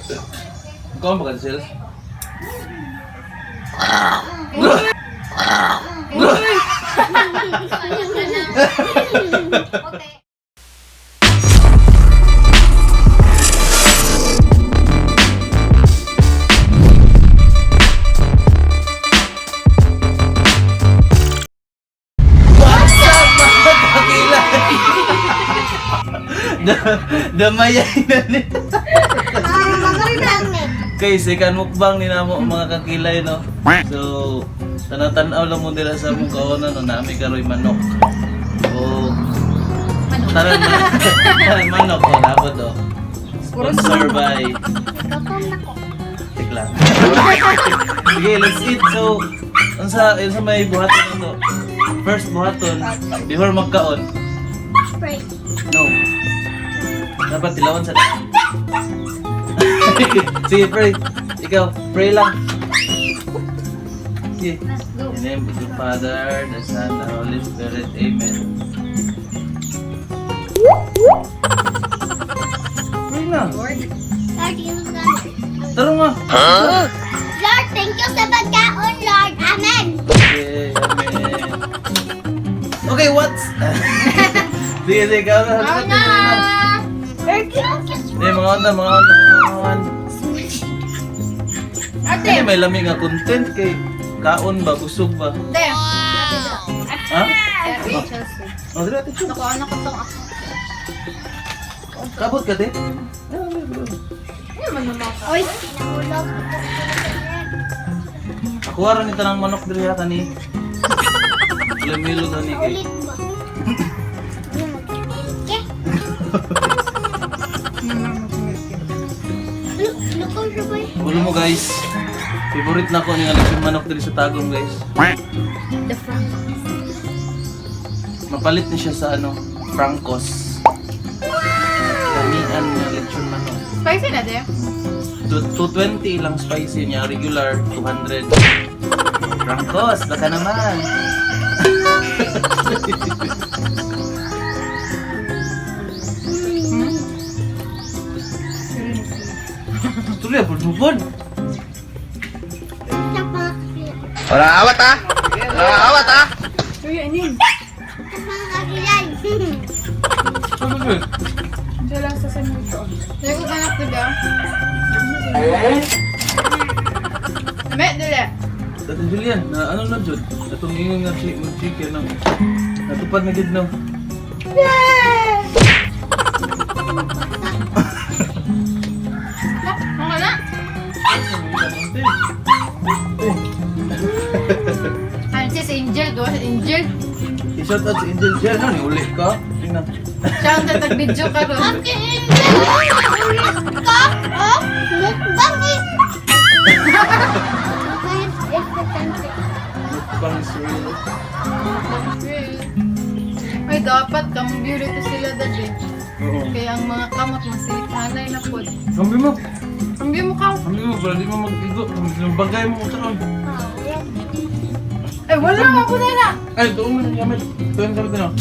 Ikaw ba ka, Sel? Okay. What's up, mga kakilay? Damayay na ni. Okay, second mukbang ni namo mga kakilay, no. So, tanaw-tanaw lang mo nila sa mong kaonan, no, nami karoy manok. O, tanan tanan manok, o, dapat, o. Sponsor by Tik lang. Sige, let's eat. So, unsa unsa may buhaton ato? First buhaton before magkaon. Pray. No. Dapat tilawan sa Sige, pray. Ikaw, pray lang. Sige. Go. In the name of the Father, the Son, the Holy Spirit. Amen. Pray lang. Lord, you God. Tara nga. Lord, thank you sa pagkaon, Lord. Amen. Okay, amen. Okay, what's... Sige, sige, ikaw na. Ako na! Hindi, mga onda, mga onda, mga onda. Ate! Kaya may lami nga content kay kaon ba, busog ba? Ate! Ha? Ate, Chelsea. Oh, dili ate. Chelsea. Nakuha na ko tong ako. Kabot ka, te? Oy, pinahulog. Ako aron ito ng manok diri ha kani. Lamilo kani kay. Ulit mo. Ulo mo, guys. Favorite na ko ni Alex yung manok diri sa Tagum, guys. The Frank. Mapalit ni siya sa ano, Francos. Lamian nga lechon manok. Spicy na, de? 220 lang spicy niya, regular 200. Francos, baka naman. Tuloy, pulbubod. Wala awat ah! Wala awat ah! Uy, anin. Tuloy. Diyan lang sa sanito. Dili ko ganak, diba? Ame, dili. Dati Julian, na ano na jud? Atong ingon nga chicken no. Natupad na gid no. Okay na. Ano siya si Angel? Gawa si Angel. I-shout out si Angel Jer, no? Ni uli ka. Tingnan. Siya ang tatag-video ka ron. Ka? Oh, mukbang eh. Mukbang is real. Ay, dapat kambyo rito sila dali. Oo. Kaya ang mga kamot masilikanay na po. Kambi mo. Kambyo mo ka. Kambi mo, para di mo mag-igo. Bagay mo sa on. Ay, wala nga po na na. Ay, tuong mo na gamit. Tuong gamit na.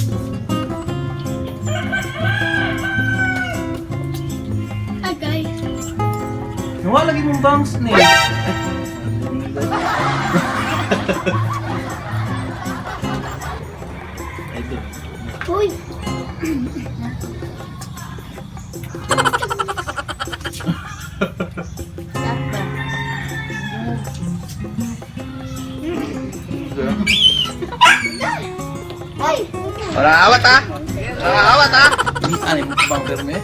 Agay. Nawala lagi mong bangs ni. Ay. Ay, ito. Uy. Ay. Wala awat ah! Wala awat ah! Ano yung mukbang perme?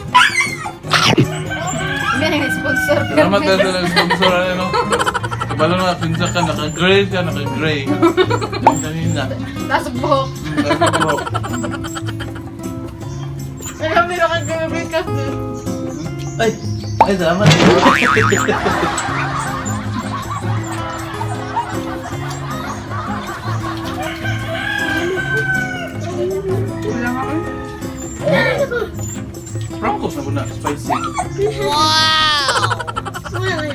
May sponsor. Salamat tayo sa nag-sponsor ano. Kabalo na kinsa ka, naka-gray siya, naka-gray. Yung kanina. Tapos buhok. Ang buhok. Ay, meron kang gawin kasi. Ay! Ay, salamat. Wala nga ko. Francos na muna, spicy. Wala, wala.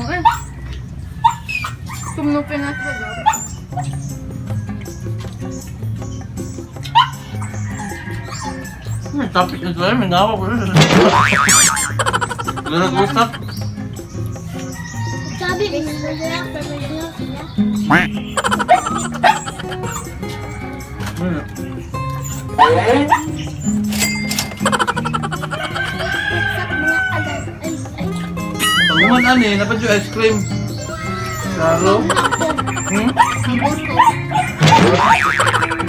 Ay. Tumnupin na ito. May topic na tayo, may ngawa ko. Wala nag-usap. Sabi, masarap, masarap sila. Ano? What's up, mga agad? Ay, ay. Pag uman ani, napad yung ice cream. Klaro? Hmm?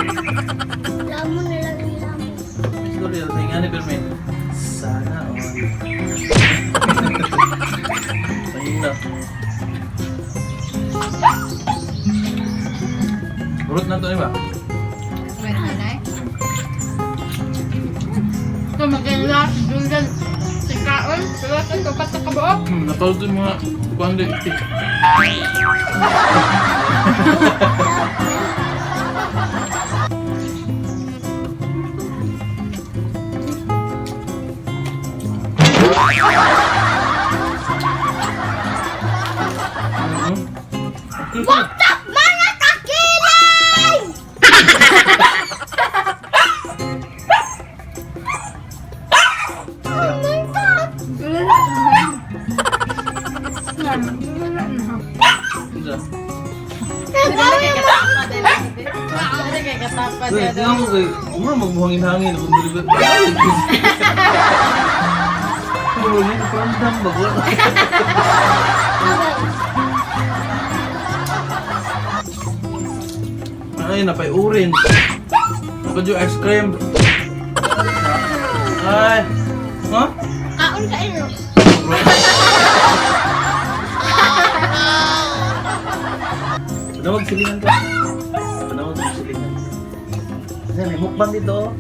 Lamon na lang yung lamon. Sorry, ang ani pero may sana all. Ayun na. Urot na to, di ba? Wait, nanay. So, maganda si Julian. Si Kaon, pero sa kapat sa kabuok. Napalot yung mga kuwan di. Mhm. What's up, mga kakilay? Oh my God! Wala na. Wala na. Unsa? Nagawin mo! Dali kay katapa Uy, siya tingnan mo kay umro magbuhangin-hangin akong deliver. Pero ni pandam ba ko? Ay, napay orange. Napad yung ice cream. Ay. Ha? Kaon ka ino. Panawag silingan ka. Panawag silingan. Kasi may mukbang dito. oh.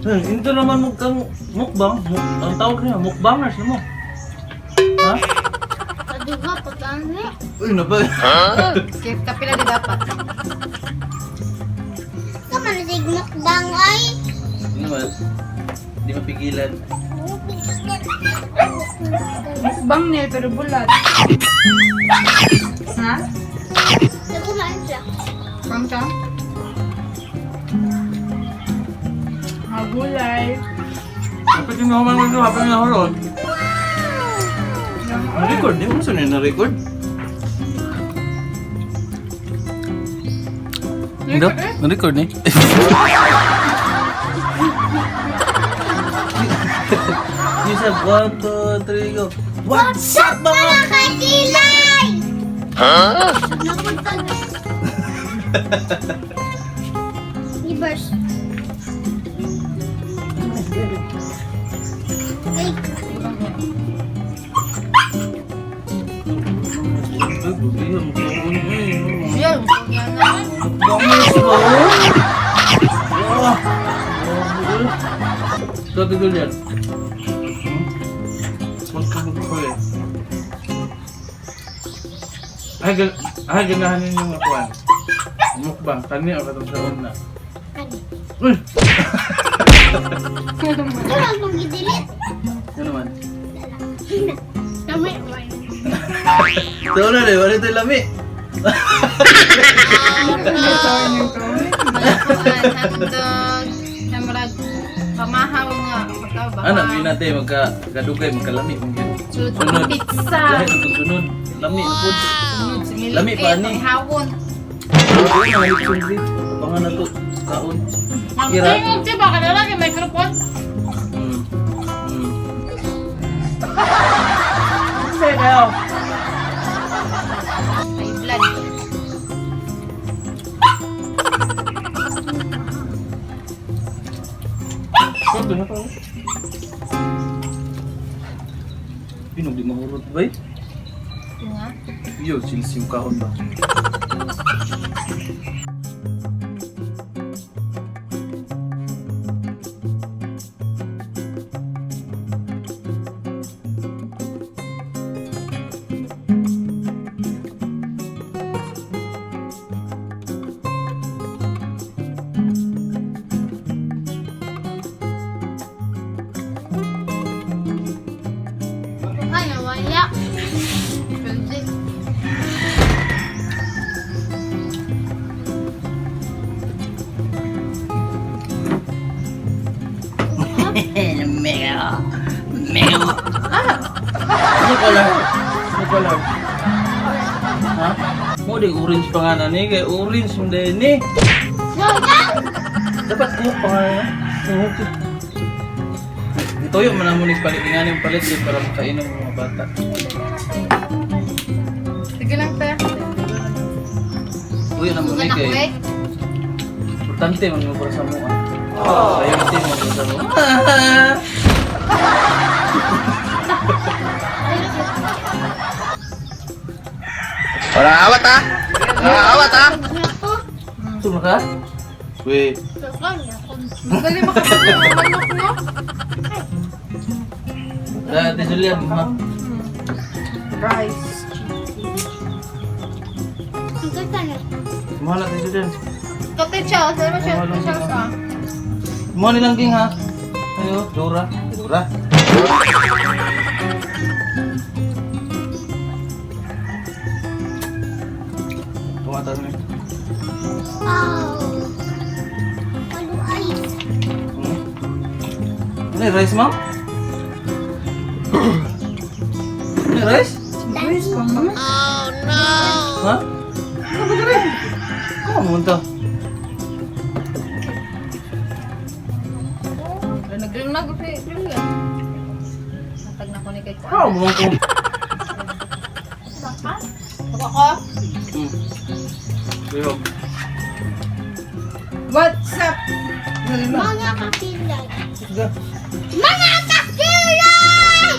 Ito naman mukhang mukbang. Ang tawag niya, mukbangers na mo. Ha? Padiba, pagkaan niya. Uy, napay. Kaya kapila di dapat. Ka man mukbang ay. Ano naman? Hindi mapigilan. Mukbang nil pero bulat. Ha? Nagkumain siya. Kanta? Mga gulay. Dapat yung naman mo ito, hapon na hulot. Na-record? Di mo saan na-record? Hindi? Na-record ni? Yusuf, 1, 2, 3, go! What's up mga Mga kakilay! Huh? Napunta. Reverse. Ay, Yan, yan na. Ito, tigil yan. Magkabog ko eh. Ay, ay, ganahan ninyo nga kuwan. Mukbang, kani o katong sa una. kani. Uy! Ito lang kong gidelete. Ano naman? Tama yun. Ito na rin, wala ito lami. Hotdog. Namrag. Pamahaw nga. Pagka Ano, yun natin, magkadugay, magkalami. Sunod. Sunod. Pizza. Lahi itong sunod. Lami, na po. Sunod. Si Milk. Lami pa, ani. Hawon. Ano, mga lechon beef. Pangan na to, kaon. Kira. Magtingog siya ba? Kanala kay microphone. Hindi kayo. May blood. Ito na to. Pinog di mahurot ba eh? Nga. Yo, silsim kahon ba? Ay, nawala. Pwede. Mega. Mega. Ano color? Ano color? Ha? Mo di orange pa nga na ni kay orange mo din ni. Dapat ko pa nga na. Okay. Ituyo man mo ni palit nga ni palit di para makainom ang mga bata. Sige lang, te. Tuyo na mo ni Sugan ako kay eh. importante man mo para sa mo. Ah. Priority mo para sa mo. Walang awat ah! Walang awat ah! Ako. Tumaka ka? Wait. Dali makapag ng manok, no? Ate Julian, ma. Rice. Ang ganda na. Mahal Ate Julian. Ito, te, Chels. Dali mo, Chels. Te, Chels, ah. Mo nilang ging ha. Ayo, Dora. Dora. Tumatas ni. Oh. Ano ice? Ano yung rice, ma'am? Ano yung rice? Rice pa Ha? Ano ba rin? Ano mo to? Naglimnag, te. Julian. Natag na ko ni kay Kuan. Ano mo ko? Baka? Ako ko? Pero, What's up? Mga kakilay. sige. Mga kakilay!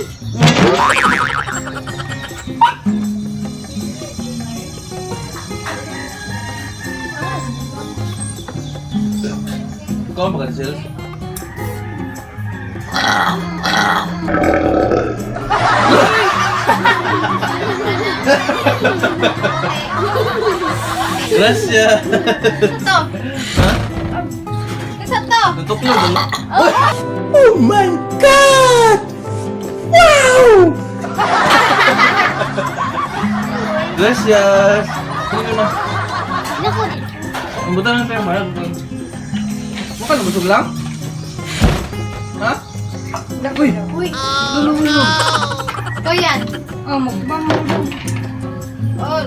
Ikaw ba ka, Sales? Gracias. Ito. Ha? Isa to. Natuklog ba? Oh my God! Wow! Gracias. Ano na? Naku. Ang buta na tayo, mahal. Mukha na busog lang? Ha? Uy! Uy. Lulong, lulong. Ito yan. Oh, mukbang mo. Oh,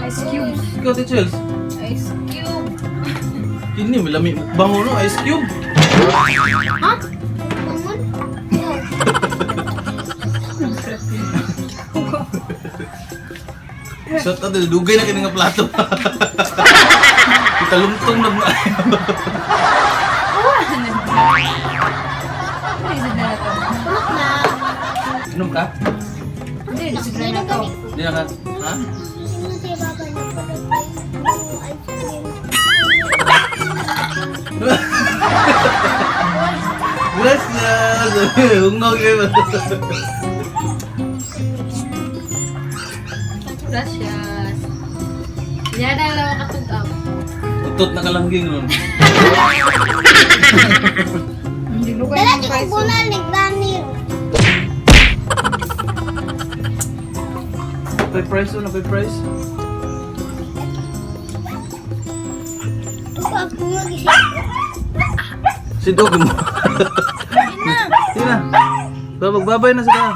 ice cubes. Ikaw, Ate Chels. Ice cube. Kini, malami mukbang mo, no? Ice cube. Ha? Bangon? No. Shot out, dugay na kini nga plato. Italumtong na ba? Tulok na. Inom ka? Hindi, Hindi na to. Hindi na ka? Ha? Sino si Baba na pala ice cream? Gracias! Ungog kayo. Gracias. Yan na lang makatug-up. Utot na kalangging ron. Dala di ko bunal ni Granny. Pay price na pay price. Ako ako mag-isip. Si dog mo. Sige na. Magbabay na sila.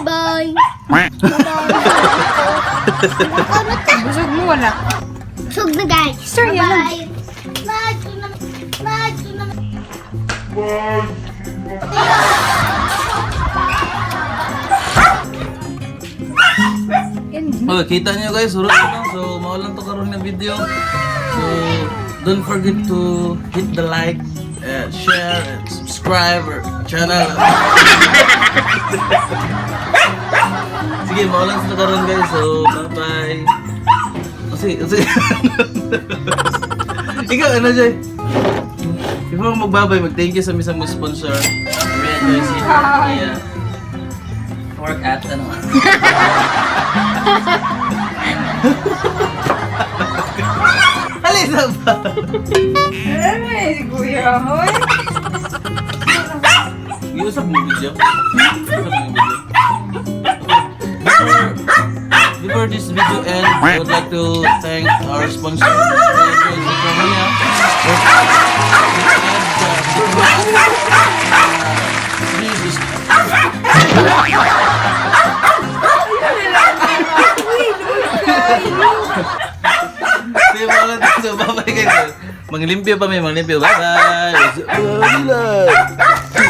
Bye-bye. Bye-bye. Busog mo wala. Busog na guys. Sir, bye. Bye. Bye. Bye. Okay, kita niyo guys, surot ko lang. So, mao lang to karon nga video. So, don't forget to hit the like, share, and subscribe our channel. Sige, mao lang to karon guys. So, bye-bye. Oh, sige, sige. Ikaw, ano Jay? Before magbabay, mag-thank you sa misang mo sponsor. Maria Joyce. Yeah. Work at ano. Halika ba? Ano eh, kuya? Hoy. Iusap mo yung video. Iusap mo yung video. Okay. Before this video ends, I would like to thank our sponsor, Maria Joyce Romania. Manglimpyo pa mi, manglimpyo. Bye-bye. What's up, mga kakilay?